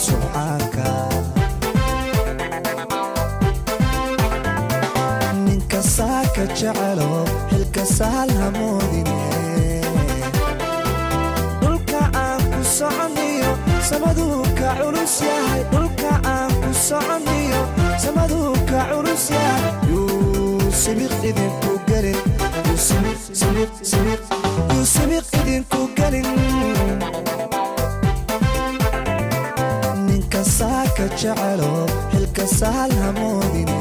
Subxaanka ninka saaka jecelo xilka saal hamoodine, dhulka aan ku soconiyo samaduu ka culus yahay, dhulka aan ku soconiyo samaduu ka culus yahay. Yuu sibiq idinku gelin, yuu sibiq idinku gelin. Ninka saaka jecelo xilka saal hamoodine,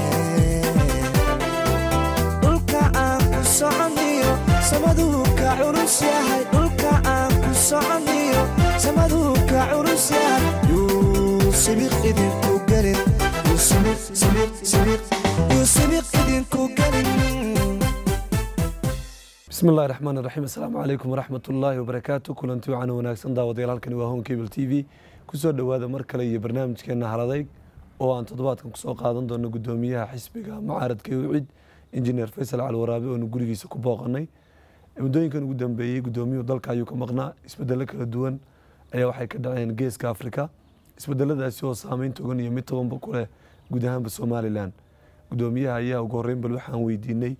dhulka aan ku soconiyo samaduu ka culus yahay, dhulka aan ku soconiyo samaduu ka culus yahay. Yuu sibiq idinku gelin, yuu sibiq idinku gelin. Bismi illahi raxmaan iraxiim. Assalaamu calaykum waraxmat ullaahi wabarakaatu. Kulanti wacan wanaagsan daawadayaal, halkani waa Home Cable TV. Kusoo dhowaada mar kale iyo barnaamijkeena Haladayg oo aan toddobaadkan kusoo qaadan doono guddoomiyaha xisbiga mucaaradka UCID, Injineer Faysal Cali Waraabe, oonu gurigiisa ku booqanay. Muddooyinkan ugu dambeeyey guddoomiyuhu dalka ayuu ka maqnaa. Isbedelo kala duwan ayaa waxay ka dhaceen Geeska Afrika, isbedeladaasi oo saameyn togan iyo mid tobanba ku leh guud ahaanba Somalilan. Guddoomiyaha ayaa ugu horreyn bal waxaan weydiinay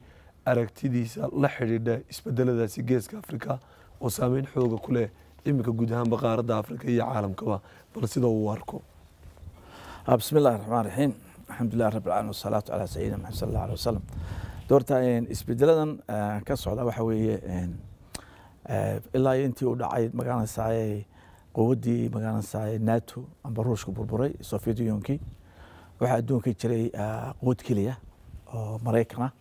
aragtidiisa la xidhiidha isbedeladaasi Geeska Afrika oo saameyn xooga ku leh iminka guud ahaanba qaaradda Afrika iyo caalamkaba, bal sida uu arko. Bismi illahi raxmaan raxiim, alxamdulilah rabbi alcalamin, wasalaatu calaa sayidina Maxamed sal allah alay wasalam. Doorta isbedeladan ka socda waxa weeye ilaa iyo intii uu dhacay magaranaysaay quwaddii magaranaysaay NATO amba Ruushka burburay, Soviet Unionkii, waxaa adduunka jiray quwad keliya oo Maraykan ah.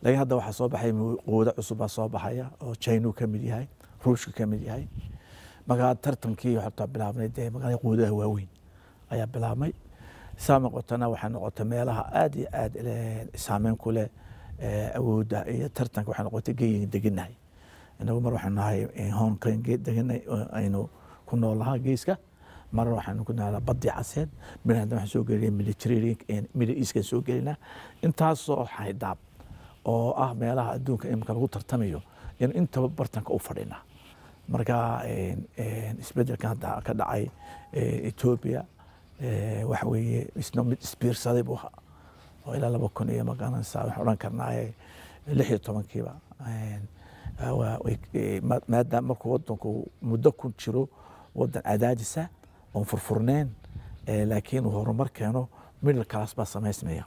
Laakiin hadda waxaa soo baxay quwado cusub baa soo baxaya oo China ka mid yahay, Ruushka ka mid yahay. Markaa tartankii waxaa bilaabnay dee magaalada quwadaha waaweyn ayaa bilaabmay. Saa noqotana waxay noqotay meelaha aad iyo aad saameyn ku leh awoodda iyo tartanka waxay noqotay geeyin deganahay. Inagu mar waxaynu nahay hoonkan deganay aynu ku noolahaa geeska, mar waxaynu ku noolaa badii caseed, mar haddana waxaan soo gelinay Mediterranean, Middle Eastkan soo gelinaa. Intaasoo xaydaab oo ah meelaha adduunka imika lagu tartamayo in intaba bartanka u fadhinaa. Marka isbedelkan hadda ka dhacay Ethiopia waxa weeye isna mid isbiirsaday buu ahaa oo ilaa 2000 iyo magaranaysaa waxaan odhan karnaa 16-kiiba, maadaama markuu wadanku muddo ku jiro wadan cadaadisa oon furfurneen, laakiin uu horumar keeno, middle class baa samaysmaya,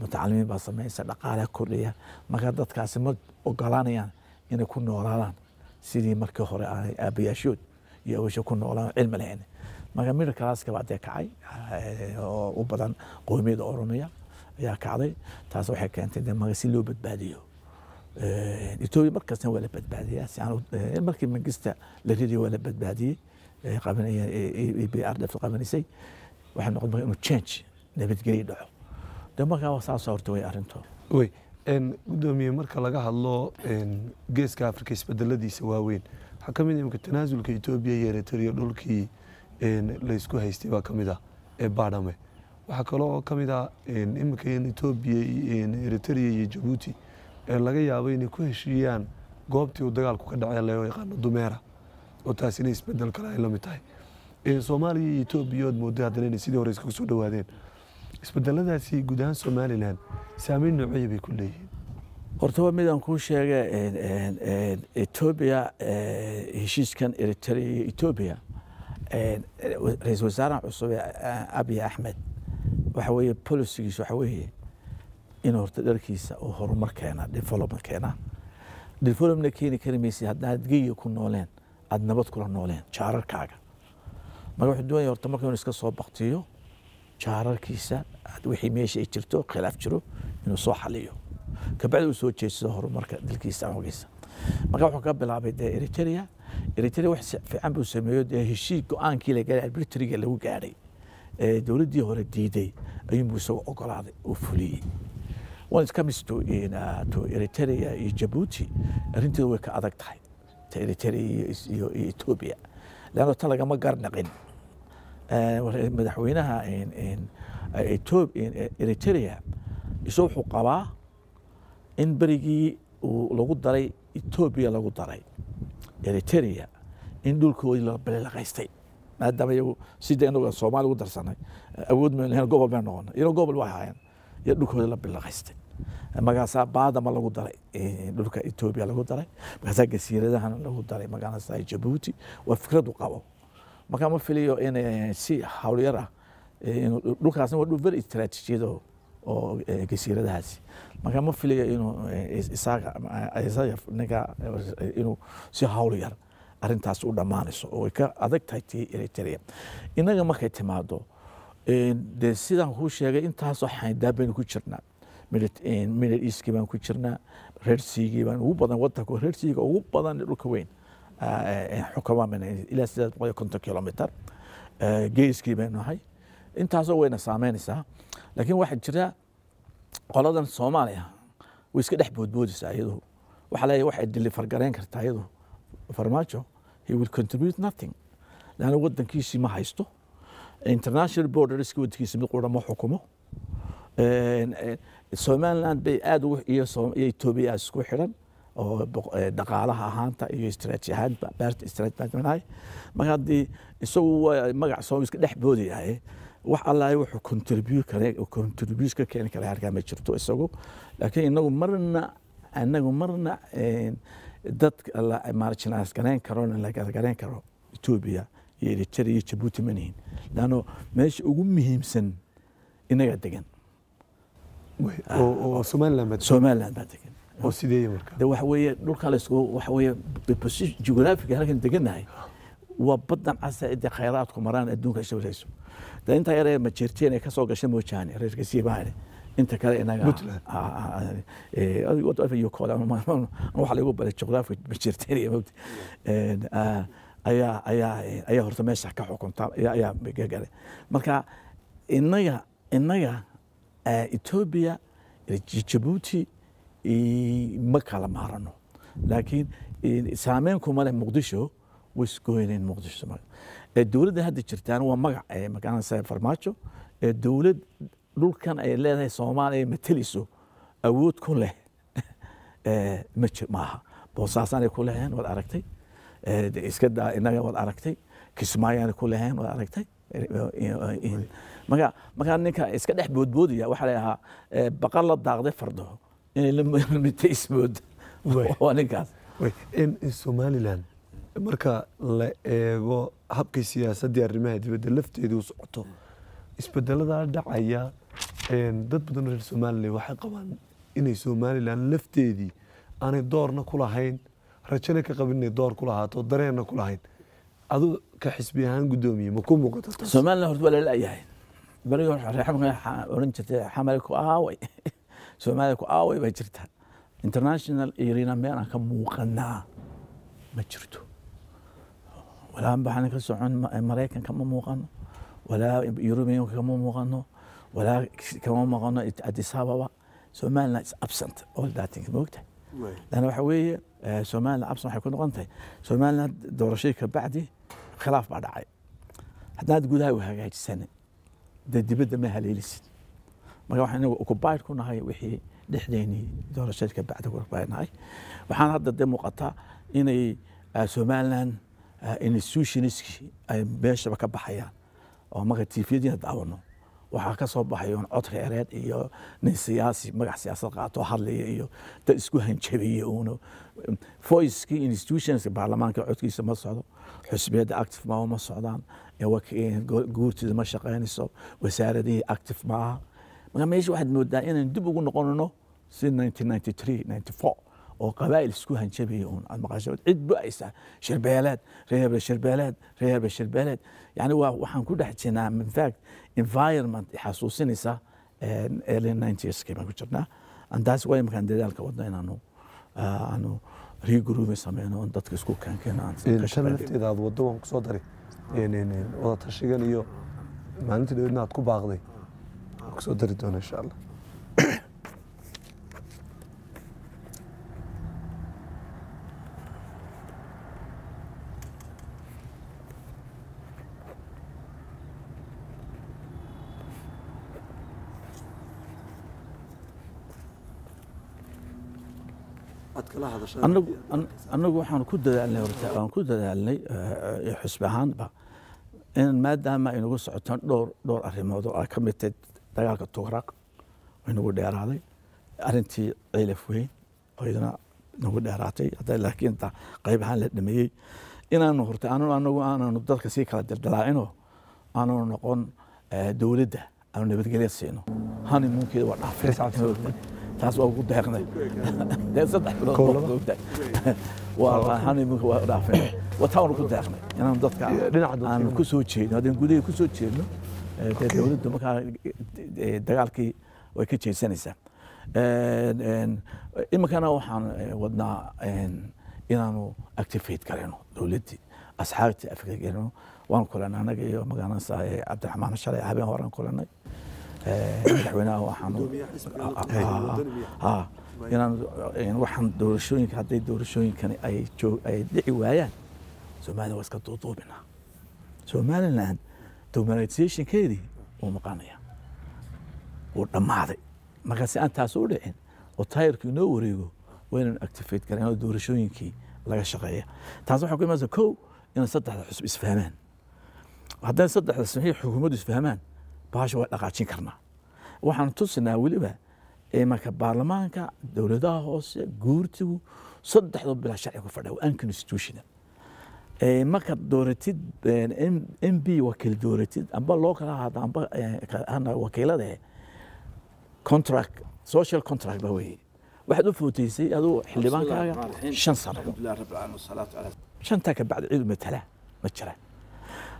mutacalimiin baa samaysa, dhaqaalaha kordhaya. Marka dadkaasi ma ogolaanayaan inay ku noolaadaan sidii markii hore aanay aabayaashood iyo awasho ku noolaan cilmi lahayn. Marka middle classka baa dee kacay oo u badan qowmiyadda Oromiya ayaa kacday. Taas waxay keentay dee maga si loo badbaadiyo Ethiopia. Markastana waa la badbaadiyaa si aan markii Mangista la ridayo waa la badbaadiyey qabanaya EPRDF qabanaysay. Waxay noqon marka inuu change nabadgelyo dhaco de. Markaa saas horta way arrinto. Wey gudoomiye, marka laga hadlo Geeska Afrika isbedeladiisa waaweyn waxaa ka mid ah imika tanaasulka Etoobiya iyo Eritrea, dhulkii laysku haystay baa ka mid ah ee Baadhame. Waxaa kaloo ka mid ah iminka in Etoobiya, Eritrea iyo Jabuuti laga yaabo inay ku heshiiyaan goobtii uu dagaalku ka dhacay loo yaqaano Dumeera, oo taasina isbedel kale ay la mid tahay. Soomaaliya iyo Etoobiya ood mooday haddana inay sidii hore iskaga soo dhowaadeen. Isbedeladaasi guud ahaan Somalilan saameyn noocyo bay ku leeyihiin? Horta waa midaan kuu sheegay, Etoobiya heshiiskan Eritrea iyo Etoobiya, ra-iisul wasaaraha cusub ee Abiy Axmed waxa weeye policygiisu waxa weeye inuu horta dharkiisa uu horumar keena, development keena. Developmentna keeni kari maysid haddaad geyiga ku nooleen aad nabad kula nooleen jaararkaaga. Marka wuxuu doonaya horta marka inuu iska soo baktiyo jaararkiisa, wixii meesha ay jirto khilaaf jiro inuu soo xaliyo, kabacdi uu soo jeedsado horumarka dalkiisa xogiisa. Marka wuxuu ka bilaabay dee Eritrea. Eritrea wax fiican buu sameeyo dee, heshiis go-aankii la gaaray arbitraryga lagu gaadhay ee dowladdii hore diiday ayuunbuu isagu ogolaaday oo fuliyey. When it comes to Eritrea iyo Djibouti, arrinteedu way ka adag tahay ta Eritrea iyo Ethiopia, leanno ta lagama garnaqin. Madaxweynaha Eritrea isoo wuxuu qabaa in berigii uu lagu daray Ethiopia, lagu daray Eritrea, in dhulkoodii la balilaqaystay. Maadaama iyagu sidii inagu Soomaali ugu darsanay, awood ma lahayn, gobol bay noqonay, iyagoo gobol waxay ahaayeen iyo dhulkooda la bilaqaystay. Markaasaa baadama lagu daray, dhulka Etoobiya lagu daray, markaasaa gasiiradahana lagu daray, markaasaa Jabuuti. Waa fikradu qabo. Marka ma filiyo in si hawlyar ah dhulkaasna waa dhul very istaraatiijiyad oo gasiiradahaasi. Marka ma filayo inuu isaga ninka inuu si hawl yar arrintaas u dhammaanayso, oo ay ka adag tahay tii Eritrea. Innaga markay timaado, dee sidaan kuu sheegay, intaasoo xayndaab baynu ku jirnaa. Middle Eastkii baan ku jirnaa, Red Seagii baan ugu badan, wadanka Red Seaga ugu badan, dhulka weyn xukumaan bayna ilaa 850 kilomitar. Geeskii baynu nahay, intaasoo wayna saameynaysaa. Laakiin waxaa jira qoladan Soomaaliya way iska dhex boodboodaysaa iyadu. Waxaa leeyahay waxay deliver garayn kartaa iyadu. Farmaajo, he will contribute nothing, laanna wadankiisii ma haysto, international borderski wadankiisa mid qura ma xukumo. Somaliland bay aad ugu iyo Etoobiya aad isku xidhan oo dhaqaalaha ahaanta iyo istaraatiiji ahaanba baarta istaraatiiji baan. Marka haddii isagu waa magac Soomaali iska dhex boodayahay, wax allaale wuxuu contribute kare, contribute ka keeni kara halkaa ma jirto isagu. Laakiin inagu marna dad la marginalize garayn karo, la garayn karo Etoobiya iyo Eritrea iyo Jabuuti ma nihin, laanno meesha ugu muhiimsan inaga degan. Oo Somaliland baa? Somaliland baa degan. Oo sideeya marka? De waxa weeye dhulka la isku waxa weeye position geographic halkan degannahay waa badan casa de khayraadku maraan adduunka shawrayso. De inta yaree Majeerteen ay kasoo gashay moojaane reerka Siibaane, inta kale inaga. Puntland. Whatever you call it, waxa lagu baray geographic Majeerteen iyo mogta ayaa horta meesha ka xukunta ayaa galay. Marka inaga Ethiopia, Djibouti ma kala maarano, laakiin saameyn kuma leh Muqdisho. Way isgoyneen Muqdisho. Dowladda hadda jirtaan waa magac magaranaysa Farmaajo. Dowlad dhulkan ay leedahay Soomaaliya mateliso awood ku leh ma jir maaha. Boosaasaanay ku leheen waad aragtay, iska daa inaga waad aragtay, Kismaayaanay ku leheen waad aragtay. Marka ninka iska dhex boodboodaya waxaa la ahaa baqal la daaqday fardo inay la mitaysmood waa ninkaas. In Somaliland marka la eego habkii siyaasaddii arrimaha dibadda lafteedu u socoto, isbedeladaa dhacaya, dad badan oo reer Somaliland waxay qabaan inay Somaliland lafteedii aanay doorna ku lahayn, rajana ka qabin inay door ku lahaato, dareenna ku lahayn. Adu ka xisbi ahaan, guddoomiye, ma ku muuqato taas? Somaliland horta waa la la'yahay. Berigi hore reexamka oran jirtay Xamale ku aaway, Soomaaliya ku aaway bay jirtaa. International arena meel aan ka muuqanaa ma jirto. Walaa baxaan ka socon Maraykanka ma muuqano, walaa Europeanka kama muuqano, walaa kama muuqano Addis Ababa. Somaliland is absent all that things, moogtahay. Lana waxa weeye Somaliland absent waxay ku noqon tahay Somaliland doorashadii ka bacdi khilaaf baa dhacay. Haddaad gudaha u hagaajisan, dee dibadda ma haleelisid. Marka waxaan inagu occupied ku nahay wixii dhexdeennii doorashadii ka bacdi ku occupied nahay. Waxaan hadda dee muuqataa inay Somaliland institutionskii ay meeshaba ka baxayaan, oo marka TV-yadiina daawano waxaa ka soo baxay un cod reereed iyo nin siyaasi magac siyaasad qaato hadlaya iyo dad isku hanjabaya uun. Voicekii institutionska, baarlamaanka codkiisa ma socdo, xisbiyadda active ma socdaan, guurtida ma shaqaynayso, wasaaradihii active ma aha. Marka meesha waxaad moodaa inaan dib ugu noqonno si 1993 94 oo qabaa'il isku hanjabaya uun aad maqasho, cid bu'aysa, shirbeeleed, reer shirbeeleed, reer shirbeeleed. Yani waa waxaan ku dhex jirnaa, in fact, environment xasuusinaysa early 90s baan ku jirnaa. And that's why markaan dadaalka wadno inaanu aanu regrouping sameyno oon dadka isku keenkeeno aan ka tan shaqeyno. Lafteeda aad waddo waan kusoo daray wada tashigan iyo maalintii dhaweedna aad ku baaqday waan kusoo dari doona, insha Allah. Aad kala hadashaan? Anagu waxaan ku dadaalnay, horta waan ku dadaalnay xusbi ahaanba In maadaama ay nagu socotaan dhowr arrimood oo ay ka mid tahay dagaalka Tugraq oo inagu dheeraaday, arrintii Ceelaf Weyn oo iyadana nagu dheeraatay hadda, laakiin inta qayb ahaan la dhameeyey, inaanu horta aanu anagu aanaanu dadka sii kala dildilaacinoo aanu noqon dowladda aanu nabadgelya siino. Honeymoonkeeda waa dhaafay, taas waa ugu deeqnay. Dee 3 bilood Kow. Ogtahay, waa honeymoonka waa dhaafay, waa taa ku deeqnay inaanu dadka dhinaca dadka aanu ku soo jeedno. Haddaan gudaha ku soo jeedno, dee dowladdu markaa dagaalkii way ka jeedsanaysaa. Iminkana waxaan wadnaa inaanu activate garayno dowladdii, asxaabtii activate garayno. Waan kulanay anaga iyo magaranaysa Cabdiraxmaan shalay habeen horaan kulanay. Madaxweynaha waxaanu ha inaan waxaan doorashooyinka, hadday doorashooyinkani ay joog ay dhici waayaan, Soomaalida waa iska duuduubinaa. Somaliland democratizationkeedii wuu maqanaya, wuu dhammaaday. Marka si aan taas u dhicin oo taayirku inoo wareego, waa inaan activate garan oo doorashooyinkii laga shaqeeya. Taas waxay ku imanaysaa kow inay saddexda xusbi isfahmaan. Hadday saddexda saxiix xukuumaddu isfahmaan, bahasha waa dhaqaajin karnaa. Waxaan tusinaa weliba marka baarlamaanka, dowladaha hoose, guurtigu saddexdoo bilaa sharci ku fadhiya, waa unconstitutional. Markaad dooratid MP wakiil dooratid, amba loo kala ahaado amba hana wakiilada, contract, social contract ba weeye. Waxaad u footeysay aduu xildhibaankaaga 5 sano, shantaa ka bacdi cid u matala ma jiraan.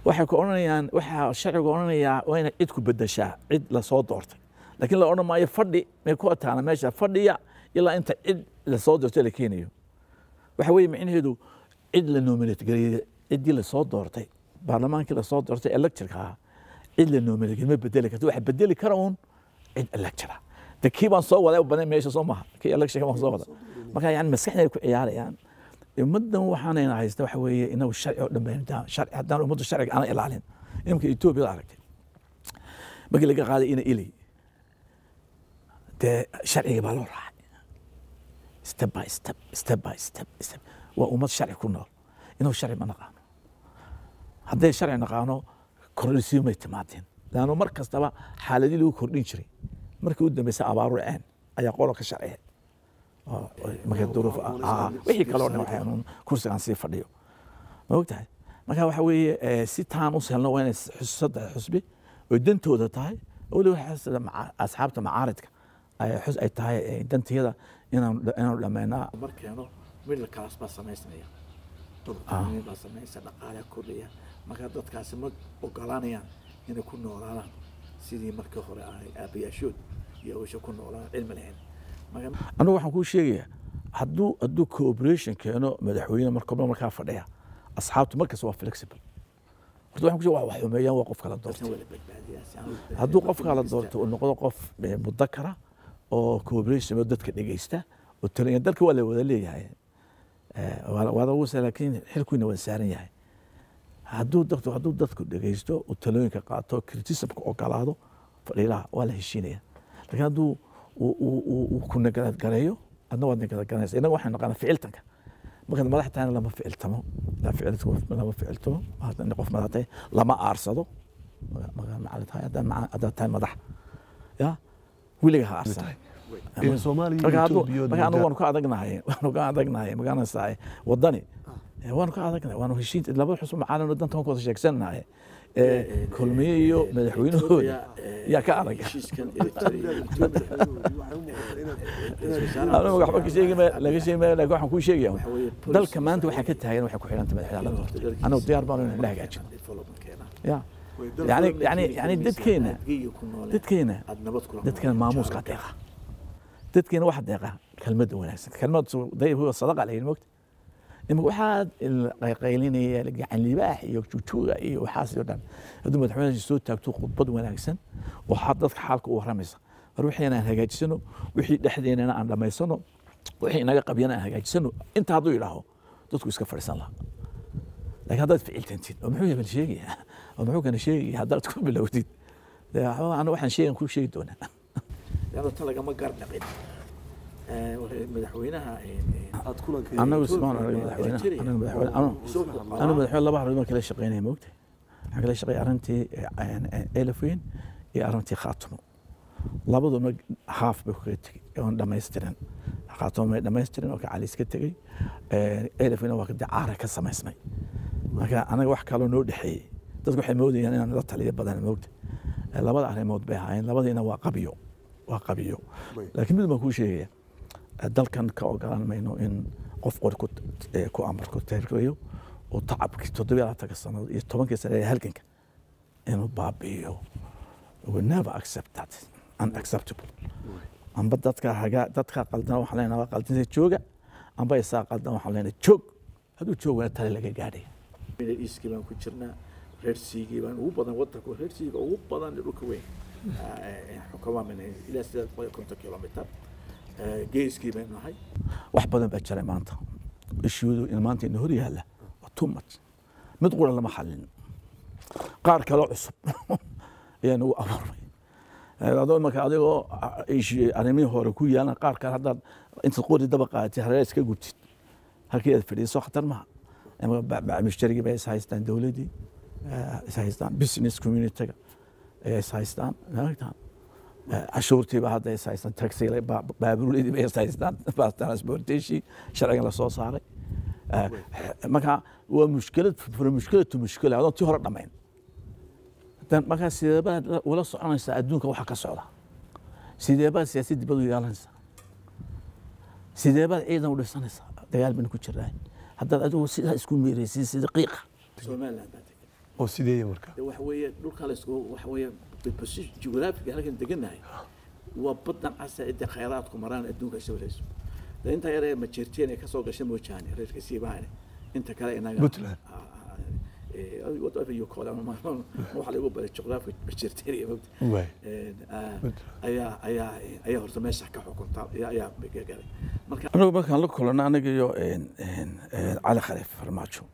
Waxay ku odhanayaan, waxaa sharcigu odhanayaa waa inay cid ku bedeshaa cid lasoo doortay, laakiin la odhan maayo fadhi may ku ataana meesha fadhiya ilaa inta cid lasoo doortay la keenayo. Waxa weeye micnaheedu cid la nominate gareeyay, ciddii lasoo doortay, baarlamaankii lasoo doortay electorka ahaa, cid la nominate gareeyay ma bedeli karto. Waxa bedeli kara uun cid elector ah. De kii baan soo waday badan meesha soo maha, kii electionka baan soo wada. Marka yani maskaxda ku ciyaarayaan ummaddan waxaanayna haysta. Waxa weeye inagu sharci oo dhan baynu sharci haddaan ummaddu sharciga aanan ilaalin. Imika Etoobiya aragtay markii laga qaaday ina ilay, dee sharciga baa loo raacay step by step, step by step, step. Waa ummad sharci ku nool. Inagu sharci ma naqaano. Hadday sharci naqaano, kordhisiin may timaadeen, laanno mar kastaba xaaladii lagu kordhin jiray markii u dambeysay abaaru dhaceen ayaa qolo ka sharciya. Marka duruuf wixii kaloo dhan waxay uun kursigan sii fadhiyo, ma ogtahay? Marka waxa weeye si taan u helno waa inay saddex xusbi oy dantooda tahay, weliba asxaabta macaaridka ay xus ay tahay dantiyada inaanu dhammaynaa. Markeeno middle class baa samaysmaya, dad baa samaysa, dhaqaale kordhaya. Marka dadkaasi ma ogolaanayaan inay ku noolaadaan sidii markii hore ay aabayaashood iyo awasha ku noolaan cilmi lahayn. Anigu waxaan kuu sheegayaa hadduu cooperation keeno madaxweyne marka markaa fadhiya, asxaabtu markasta waa flexible. Horta waxaan ku sheegaya wax xumeeyaan waa qof kala doortay. Hadduu qof kala doorto uu noqdo qof mudakara oo cooperation oo dadka dhegeysta oo taliya, dalka waa la wada leeyahay, waada ugu, laakiin xilkuina waa saaran yahay. Hadduu dadku dhegeysto, uu talooyinka qaato, criticismka ogolaado, fadhiilaha waa la heshiinaya. Laakiin hadduu uu ku nagadgareeyo, adna waad nagadgaranaysa. Innaga waxaan naqaanaa ficiltanka. Markaad madax tahayna lama ficiltamo, lama ficiltamo. Qof madax tahay lama aarsado. Markaad macallin tahay, haddaad tahay madax ya weliga ha aarsan. Soomaaliya marka Etoobiya marka anagu waanu ka adagnahay magaranaysaa wadani waanu ka adagnahay, waanu heshiin labada xusub macaalin oo danta waan ku wada sheegsanahay. Kulmiye iyo madaxweynahooda yaa ka adag. Anigu waxba ka sheegi maayo, laga sheegi maayo, laakiin waxaan kuu sheegaya dalka maanta waxaa ka taagan waxay ku xidhantay madaxweynaha la doortay. Anagu diyaar baanu inaan la hagaajino ya yani dadkeena maamuuska deeqa, dadkeena waxa deeqa kelmadda wanaagsan, kelmad dayib huwa sadaqa la yidhi, mogta. Imika waxaa qaylinaya gacan libaax iyo jujuuga iyo waxaas oo dhan, hadduu madaxweynaha soo taagto khudbad wanaagsan oo dadka xaalka u warramaysa, war wixii aan hagaajisano, wixii dhexdeenana aan dhammaysano, wixii inaga qabyana aan hagaajisano, inta hadduu yidhaaho dadku iska fadhiisan lahaa. Laakiin haddaad ficiltantid oo muxuu hebel sheegaya oo muxuu kana sheegaya haddaad ku bilowdid, dee waxba anu waxaan sheegan kuu sheegi doonaa leanna tan lagama gardhaqin madaxweynaha. Aad kulanka Anagu ismaan arag madaxweyne, anagu madaxweyne anu madaxweyne laba harood markii la shaqeynaya, ma ogtahay? Waxaan kala shaqeeyay arrintii Elafweyn iyo arrintii Khaatumo. Labaduna haaf bay kaga tegey oon dhammaystirin. Khaatumo may dhammaystirin oo ka Cali iska tegey. Elafweyna waa dee caara ka samaysmay. Marka anaga wax kaloo noo dhexeeyey, dadku waxay moodayaan inaan la taliyo badan moogta. Labada arrimood bay ahaayeen, labadiina waa qabiyo, waa qabiyo. Laakiin mid baan kuu sheegaya, dalkan ka ogolaan mayno in qof qori ku amar ku teergayo oo tacabkii 27-ka sannadood iyo 10-kii sane ee halganka inuu baabi'iyo. We never accept that, unacceptable. Amba dadka haga dadka qaldan waxaan leenahay waa qaldanse jooga, amba isaa qaldan waxaan leenahay joog. Hadduu joog wana tale laga gaadhay. East-kii baan ku jirnaa, Red Sea-gii baan ugu badan wadanku, Red Sea-ga ugu badan dhulka weyn xukumaa ilaa 850 kilomitir geeskii baynu nahay. Wax badan baa jiray maanta ishuudu in maanta ina hor yaalla waa too much. Mid qura lama xallin, qaar kaloo cusub ayaa nagu abuurmay. Adoo marka adigoo arrimihii hore ku yaalan, qaar kale haddaad intaad qori daba qaadatid hareer iska gubtid halkii aad fadhiiso, khatar maha. Mushtarigii bay is haystaan, dowladdii is haystaan, business community-ga ayay is haystaan, maaragtaan cashuurtiiba hadda is haystaan, taxiga baabuurleydii bay is haystaan, transportation sharcigan la soo saaray. Marka waa mushkilad fura mushkilatu mushkila adoon tii hore dhammayn. Markaa sidee baad ula soconaysaa adduunka waxa ka socda? Sidee baad siyaasad dibad u yeelanaysaa? Sidee baad ciidan u dhisanaysaa? Dagaal baynu ku jiraa haddaad adigu sidaa isku meeraysid sida qiiqa Somaliland baa degan. Oo sideeya marka? Waxa weeye dhulka la isku waxa weeye position geographic halkan degannahay waa badan casa cidda khayraadku maraan adduunka sawirayso. De inta yaree Majeerteen ay kasoo gashay moojaane reerka siibaane, inta kale inaga Puntland. Whatever you call it, waxa lagu baray geographic Majeerteen iyo mogta ayaa horta meesha ka xukunta ayaa galay. Marka anagu markaan la kulanno aniga iyo Cali Khaliif Farmaajo,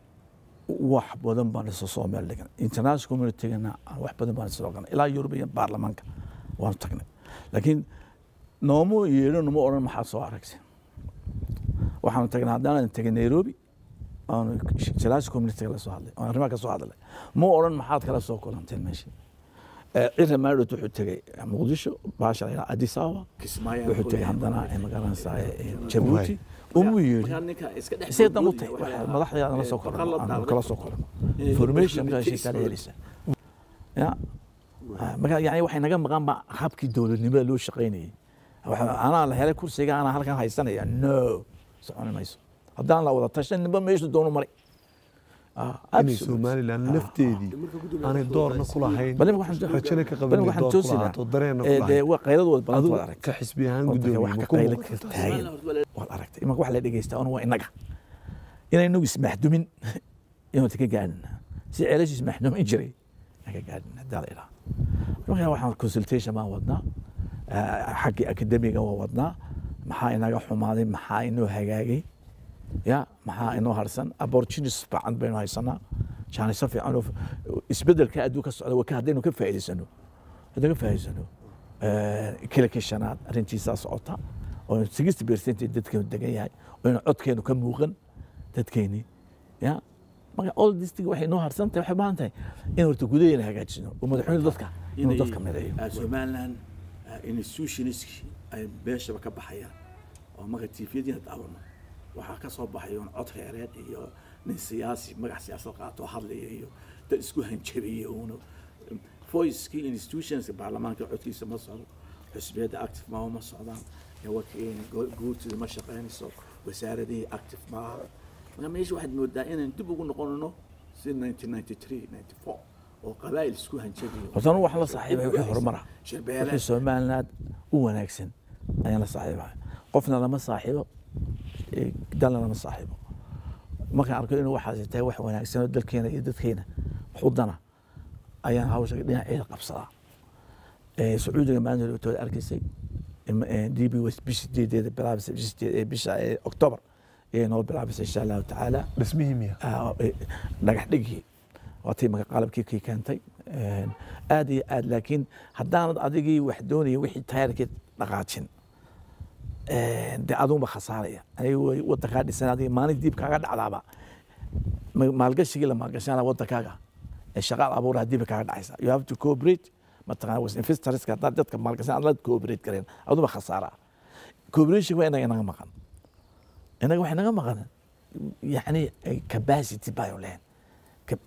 wax badan baan isa soo meel dhigan, international community-gana wax badan baan isoo ganay, ilaa European baarlamaanka waanu tagnay, laakiin noomu yeedhin, numa odhan maxaad soo aragtay. Waxaanu tagnay, haddaan tagay Nairobi aanu international community la soo hadlay oon arrimaha ka soo hadlay, ma odhan maxaad kala soo kulanteen meesha. Cira maadhowt wuxuu tegey Muqdisho, baasha la yidhaha Addis Ababa wuxuu tegey, haddana magaranaysaa Jabuuti umu yeedhin. Isay dan u tahay madaxda la soo kulano, aanu kala soo kulano information markaa kala helaysaa ya. Marka yani waxay naga maqan ba habkii dowladnimada loo shaqaynayay. Anaa la helay kursiga, anaa halkan haysanaya, no, soconi mayso haddaan la wada tashan, ninba meeshu doonu maray. Inay Somaliland lafteedii aanay doorna ku lahayn, rajana ka qabin inay door ku lahaato, dareenna ku lahayn. Waa qayladooda badan adigu waad aragtay ka xisbi ahaan wadanka gudoomiye wax ma ka ku qaylo muuqan ka kartaa? Taagan waad aragtay imanka wax la dhegeystaa un waa inaga inay inagu ismaxdumin inuu ka gaadhin si ceelashu ismaxdumin jiray aan ka gaadhin hadaa la idhaha. Marka waxaan consultation baan wadnaa, xaggii academiga waa wadnaa. Maxaa inaga xumaaday? Maxaa inoo hagaagay? Ya maxaa inoo harsan? Opportunities fiican baynu haysanaa, jaanisyo fiican oo isbedelka adduunka socda waa ka haddaynu ka faa'iidaysano, haddaynu ka faa'iidaysano. Kilakii shanaad arrintiisaa socota oo 60% dadkeenu degan yahay oo inu codkeenu ka muuqan dadkeeni ya. Marka all this thing waxay noo harsan tahay, waxay u baahan tahay in horta gudaheena hagaajino oo madaxweyne dadka inuu dadka mideeyo. Somaliland institutionski ay meeshaba ka baxayaan oo marka TV-yadiina daawano waxaa ka soo baxay un cod reereed iyo nin siyaasi magac siyaasad qaato oo hadlaya iyo dad isku hanjabaya uuna voice-kii institutions. Baarlamaanka codkiisa ma socdo, xisbiyadda active maaha, ma socdaan, guurtida ma shaqaynayso, wasaaradihii active maaha. Marka meesha waxaad moodaa inaan dib ugu noqonno si 1993 94 oo qabaa'il isku hanjabayo. Horta anigu waxaan la saaxiibay wixii horumar ah, wixii Somaliland u wanaagsan ayaan la saaxiibaya. Qofna lama saaxiibo, dalna lama saaxiibo. Markaan arko inuu waxaasi tahay wax wanaagsan oo dalkeena iyo dadkeena wax u dana ayaan hawsha dhinaceeda qabsadaa. Sacuudiga maalinta dhowtood arkaysay DP World bisha 8-eeda bilaabisay, bisha 8 bisha October ayay noo bilaabisay insha Allahu tacaala. Dhismihii miya? Dhagax dhigii waa tii marka qalabkii kii keentay aad iyo aad. Laakiin haddaanad adigii wax doonaya wixii taayarkii dhaqaajin, dee adunba khasaaraya. Aniga wadankaa dhisan adiga maalin diib kaaga dhacdaaba maalgashigii la maalgashanaa wadankaaga Ee shaqaal abuur haddii ba kaaga dhacaysa, you have to cooperate, mataqaana, with investorska. Haddaad dadka maalgashan aad la cooperate gareen, aduba khasaara ah. Cooperation waa inaga naga maqan, inaga waxay naga maqan, yani, capacity bayo lahayn.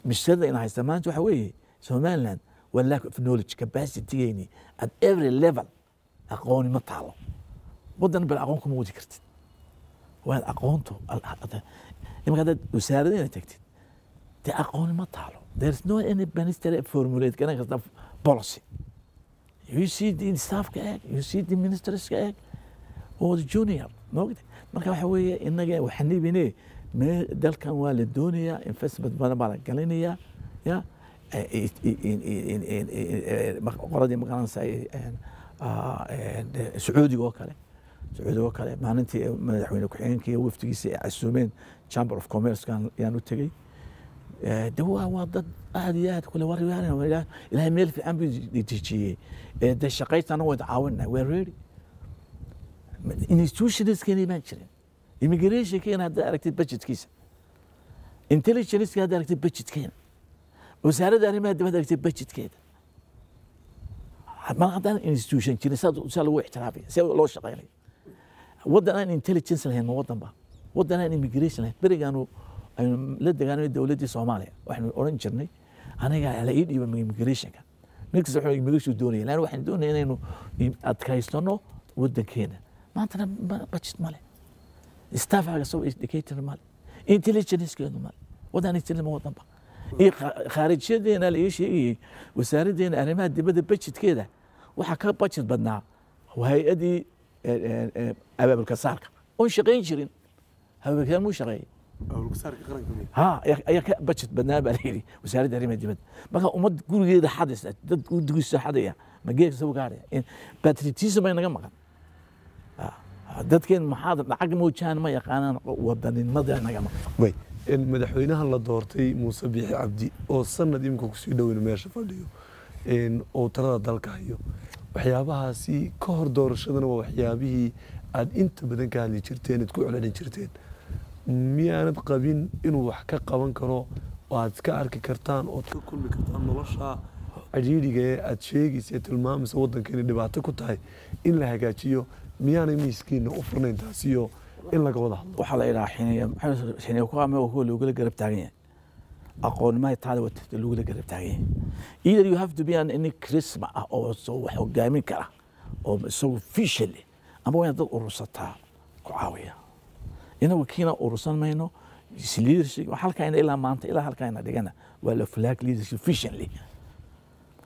Mushkilada ina haysta maanta waxa weeye Somaliland waa lack of knowledge. Capacity-geeni at every level aqooni ma taalo. Wadan bal aqoon kuma wadi kartid, waa aqoontu. Imika haddaad wasaaradda inaad tagtid, dee aqooni ma taalo. There is no any ministry formulate garan karta policy. You see the staffka eeg, you see the ministerska eeg oo the junior maogta. Marka waxa weeye inaga waxaan dhiibine mee dalkan waa la doonayaa, investment badan baa la galinayaa. Ya qoladii magaranaysa Sacuudiga oo kale, Sacuudiga oo kale, maalintii madaxweyne ku-xigeenka iyo wafdigiisa ay casuumeen Chamber of Commerce yaan u tegey. De waa dad aad iyo aad kule war Ilaahay meel fiican buu dejiyey. De shaqaytana waan caawinaa, we're ready. Institutionskeeni baan jirin. Immigrationkeena haddaad aragtid budgetkiisa, intelligenceka haddaad aragtid budgetkeena, wasaaradda arrimaha dibadda aragtid budgetkeeda, mar haddaan institution jirin, saa lagu ixtiraafaya, see loo shaqeynaya? Waddan aan intelligence lahayn ma waddan ba? Waddan aan immigration lahayn? Berigaanu aynu la dagaalamay dowladdii Soomaaliya, waxaynu odhan jirnay aniga la ii dhiiba immigrationka. Mid kasta wuxuu immigration doonaya, lan waxaan doonaya inaynu adkaysano waddankeena. Maantana budget male, staffaaga soo educated male, intelligencekeedu male. Waddan intelligence ma waddan ba? Iyo khaarijyadeena la ii sheegayey, wasaaraddeena arrimaha dibadda budgetkeeda waxaa ka budget badnaa hay-addii abaabulka saarka oon shaqayn jirin. Abaabulka muu shaqeeyey? Ha, ayaa ka budget badnaa baa layidhi wasaaradda arrimaha dibadda. Marka ummad gurigeeda xadaysa, dad gurigiisa xadaya, ma geedka soo gaaraya? Patriotism bay naga maqan. Dadkeen maxaad lacag moojaan ma yaqaanaan, wadaninimada naga maqan. Way in madaxweynaha la doortay, Muuse Biixi Cabdi, oo sanad imika kusii dhoweyna meesha fadhiyo oo talada dalka hayo, waxyaabahaasi ka hor doorashadana waa waxyaabihii aad inta badan ka hadli jirteen, aad ku celcelin jirteen. Miyaanad qabin inuu wax ka qaban karo oo aad iska arki kartaan ood ka kulmi kartaan nolosha cidhiidhiga ee aad sheegaysa ee tilmaamaysa waddanka inay dhibaato ku tahay in la hagaajiyo? Miyaanay miiskiina u furnayn taasiyo in laga wada hadlo? Waxaa la idhaha xiniya xiniya ku ama kuwa loogula garab taagan yahay, aqoonnimaha taada wata loogula garab taagan yahay. Either you have to be an any charisma ah oo soo wax hogaamin kara oo isagu vision leh, ama waa inaad dad urursataa ku caawiya. Inagu kiina urursan mayno leadership. Halkaina ilaa maanta ilaa halkaina dhigana waa la flag leadership vision leh.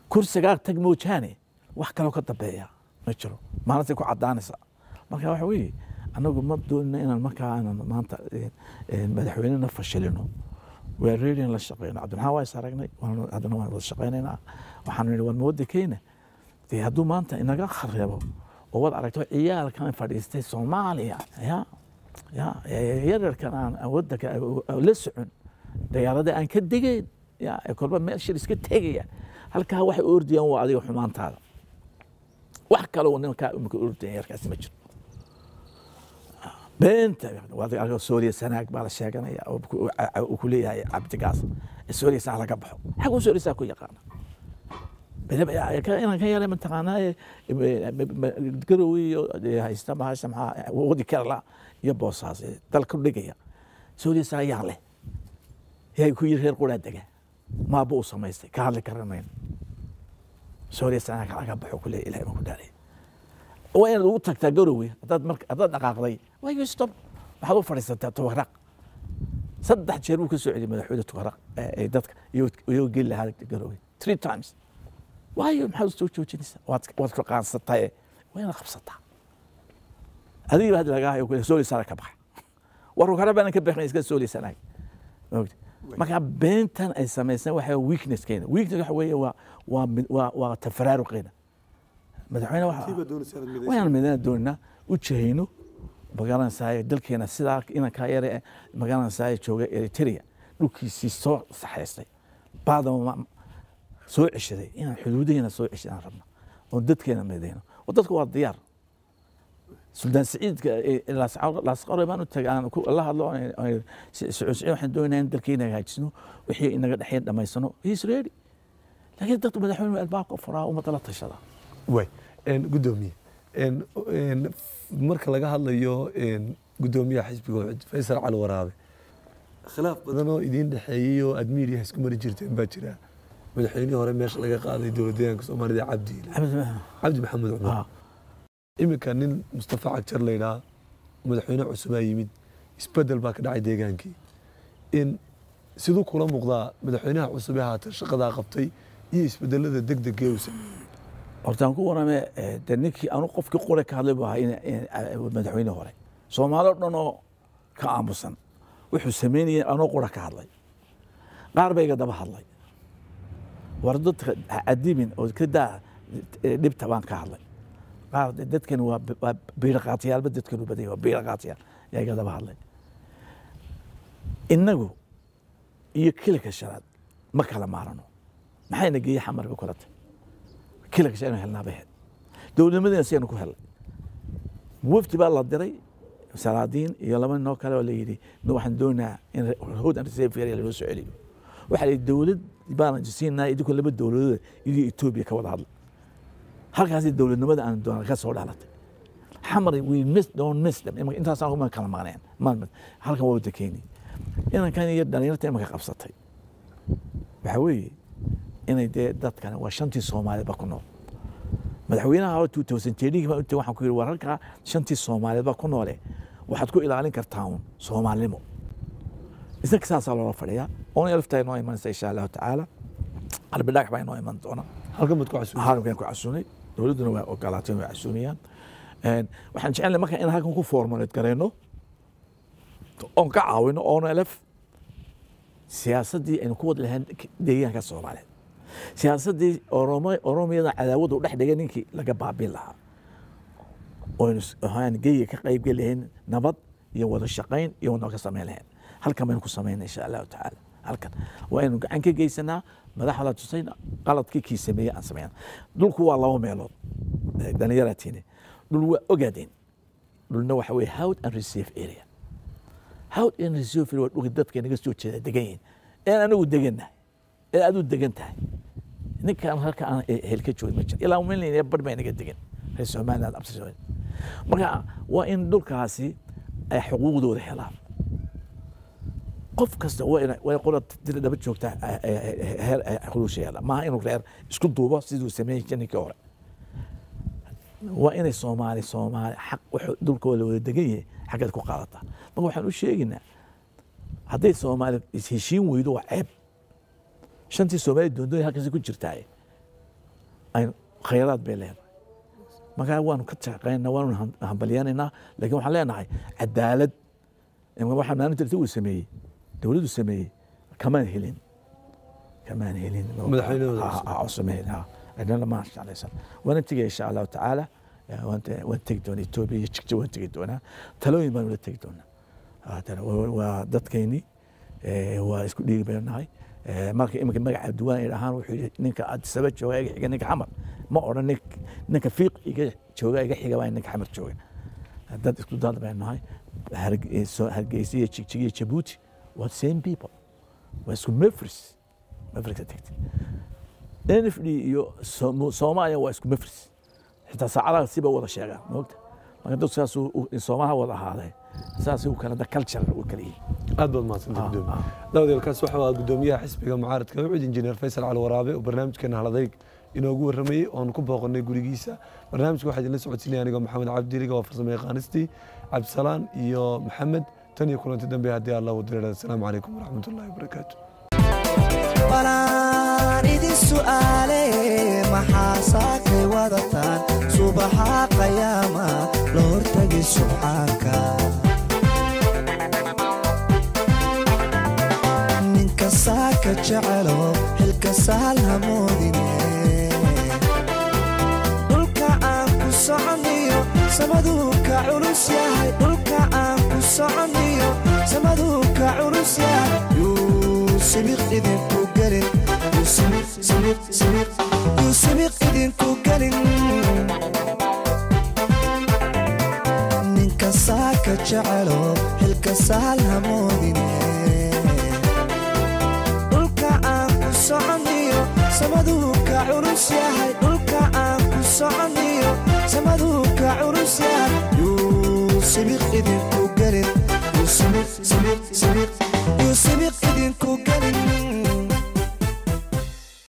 Kursigaa tag moojaane wax kaloo ka dambeeya ma jiro. Maalintay ku cadaanaysa. Marka waxa weeye anagu ma doonina inaan markaa inaan maanta madaxweynena fashilino. Waa ready in la shaqeyno. Cabdiraxmaan waa is aragnay, haddana waan wada shaqeynaynaa. Waxaanu nidhi war mawaddankeena dee hadduu maanta inaga khareebo oo waad aragto ciyaalkan fadhiistay Soomaaliya, ya yararkan aan waddanka la socon, dagaalada aan ka degayn, ya kolba meel shir iska tegaya, halkaa waxay u ordayaan waa adiga xumaantaada. Wax kale oo nimankaa imika ordaya yarkaasi ma jiro. Beenta waad Sooriya Sanaag baa la sheeganaya oo uu ku leeyahay Cabdigaas Sooriya Sanaag laga baxo. Xaguu Sooriya Sanaag ku yaqaana? Inaan ka yaray mataqaanaa Garowe iyo haysta bahasha maxaa wadi Kerala iyo Boosaas dalka dhigaya. Sooriya Sanaag yaa leh? Yaa ku yiri reer quraa dega maaba uu samaystay? Ka hadli kara mayno. Sooriya Sanaag laga baxo ku leeyahay. Ilahay ma ku dhaalay? Waa inaad ugu tagtaa Garowe. Haddaad marka haddaad dhaqaaqday, why you stop? Maxaad u fadhiisataa Tukaraq? Saddex jeer buu ka soo celiyay madaxweyne Tukaraq ee dadka iyagoo geli lahaa Garowe three times. Waayo, maxaad usoo joojinaysaa? Waad ku qaansataye, waa inaad qabsataa. Adiga hadda lagaa hayo kule Sooliya Sanaag ka baxa. War kale baanan ka bixin iska Sooliya Sanaag. Maogta marka beentan ay samaysan waxa weaknesskeena, weakness waxa weeye waa tafaraaruqeena. Madaxweyne waxa wayaan midana doonaa u jahayno, magaranaysaa, dalkeena sidaa inankaa yare magaranaysaa jooga Eritrea dhulkiisii soo saxaystay baadama soo ceshaday, inaan xuduudaheena soo ceshadaan rabna oon dadkeena midayno oo dadku waa diyaar. Suldaan Siciidka Laasqaroy baan u tagay, aan la hadlo, Siciid, waxaan doonayaa in dalkeena hagaajisno, wixii inaga dhexeyn dhammaysano. He is ready, laakiin dadku madaxweyne albaabka furaa, ummadda la tashada. Way gudoomiye, marka laga hadlayo gudoomiyaha xisbiga UCID Faysal Cali Waraabe, khilaaf badan oo idiin dhexeeyey oo aad miidiyaha isku mari jirteen baa jira. Madaxweynihii hore meesha laga qaaday dowlad deegaanka Soomaalida, Cabdi Maxamed Cumar, iminka nin Mustafa Cagjar la yidhaha madaxweyne cusubaa yimid, isbedel baa ka dhacay deegaankii. In siduu kula muuqdaa madaxweynaha cusub ee haatan shaqadaa qabtay iyo isbedelada degdega ee uu sameeyey? Horta aan ku warame, de ninkii anu qofkii qore ka hadlay buu ahaa madaxweyne hore Soomaali o dhan oo ka aamusan wuxuu sameynayay anoo qura ka hadlay. Qaar ba iga daba hadlay, war dadka ha cadibin oo ka daa dhibta baan ka hadlay. Qaar dadkan waa biiraqaatiyaalba, dadkan u badan yahay waa biiraqaatiyaal yaa iga daba hadlay. Innagu iyo kilika shanaad ma kala maarano. Maxayna geeyey Xamar bay kula tahay? Kilika shanaad inuu helnaa bay ahayd, dowladnimadina si aynu ku helnay. Wafdi baa la diray, salaadiin iyo laba nin oo kale, oo la yidhi waxaan doonayaa in Hawd and Reserve Area lanoo soo celiyo. Waxaa la yidhi dowlad baan siinaa, idinkoo laba dowladood iyo Etoobiya ka wada hadla. Halkaasi dowladnimada aan doona ka soo dhalatay. Xamar we miss, don't miss them. Imaka intaasaan uma kala maqneen. Halkan waa wada keeni inankan iyo dhalinyarta imaka qabsatay. Waxaa weeye inay dee dadkan waa shantii Soomaaliyeed ba ku nool. Madaxweynaha hore 2010 baan u waxaan ku yidhi, war halkaa shantii Soomaaliyeed baa ku noole, waxaad ku ilaalin kartaa un Soomaalinimo. Isna saasaa loola fadhiyaa. Oona elftaa inoo imanaysa insha Allahu tacaala, Qalbi Dhagax baa inoo iman doona. Halkan baad ku casuumay? Halkan ku casuumay, dowladduna waa ogolaatay, way casuumayaan. Waxaan jecelnahay marka in halkan ku formulate gareyno oon ka caawino ONLF siyaasaddii aynu ku wada lahayn deegaanka Soomaaliyeed, siyaasaddii Oromiyada cadaawadu dhex dhigay ninkii laga baabiin lahaa, oynu ahaan geyiga ka qayb geli lahayn, nabad iyo wada shaqayn iyo wada ka samayn lahayn. Halkan baynu ku samayna insha Allahu tacaala. Halkan waa aynu gacan ka geysanaa, madaxda tusayna qaladkii kii sameeyey aan sameyn. Dhulku waa laba meelood, dhalinyaratiini. Dhul waa Ogaadeen, dhulna waxa weye Hawd and Reserve Area. Hawd and Reserve Area waa dhulka dadka naga soo jeeda degan yihiin, een anigu degannahay, ee adigu degan tahay. Ninkaan halka aan hel ka joogin ma jiro, ilaa milyan bar baa naga degan reer Somaliland absi. Marka waa in dhulkaasi ay xuquuqdooda helaan. Qof kasta waa ina waa qola dira daba joogtaa heer xuquuqsha hela. Maaha inuu reer isku duubo siduu sameeyey ninkii hore. Waa inay Soomaali xaq wuxuu dhulkooda wada degan yahay xaggeed ku qaadataa. Marka waxaan u sheegaynaa, hadday Soomaali is-heshiin weydo waa ceeb. Shantii Soomaali doondoon halkaasi ku jirtaaye aynu khayraad bay leedahay. Marka waanu ka shaqeynaa, waanu hambalyanaynaa, laakiin waxaan leenahay cadaalad. Waxaa maalinta uu sameeyey dowladdu sameeyey kamaan helin, kamaan helin. Madaxweynahooda cusub. Sameeyey cidna ma jeclaysan. Waan tegaya insha Allahu tacaala, waan tegi doonaa Etoobiya iyo Jigja, waan tegi doonaa, talooyin baan ula tegi doonaa. Haddana waa dadkeynii, waa isku dhiigi baynu nahay. Marka iminka magaca duwaan ay dhahaan, wuxuu yidhi ninka Addis Ababa jooga iga xiga ninka Xamar. Ma odhan ninka Fiiq iga jooga iga xiga, waa ninka Xamar jooga. Dad isku dad baynu nahay. Hargeysa iyo Jigjig iyo Jabuuti waa same people, waa isku mefris. Mefriska tagtay NFD iyo Soomaaliya waa isku mefris, xitaa saacadaha siba wada sheegaan maogta. Marka dad saas Soomaha wada ahaaday, saas u kala da culture u kala yihiin. Aad baad mahadsantahay gudoomiye. Daawadayaal, waxa waa gudoomiyaha xisbiga mucaaradka UCID, injineer Faysal Cali Waraabe, oo barnaamijkeena Haladayg inoogu warramayey oon ku booqanay gurigiisa. Barnaamijka waxaa idinla socodsiinaya anigoo Maxamed Cabdiriga, waa farsamo yaqaanistii Cabdisalaan iyo Maxamed. Tan iyo kulanti dambe haddii Allah uu direerada, asalaamu calaykum waraxmatullaahi wabarakaatu. Balaan idin su'aale, maxaa saakay wadataan subaxa qayaama la hortagi subxaanka? Ninka saaka jecelo xilka saal hamoodine. Dhulka aan ku soconiyo samaduu ka culus yahay, dhulka aan ku soconiyo samaduu ka culus yahay. Yuu sibiq idinku gelin, yuu sibiq sibiq sibiq, yuu sibiq idinku gelin. Jecelo xilka sahal hamoodine. Dhulka aan ku soconiyo samaduu ka culus yahay. Dhulka aan ku soconiyo.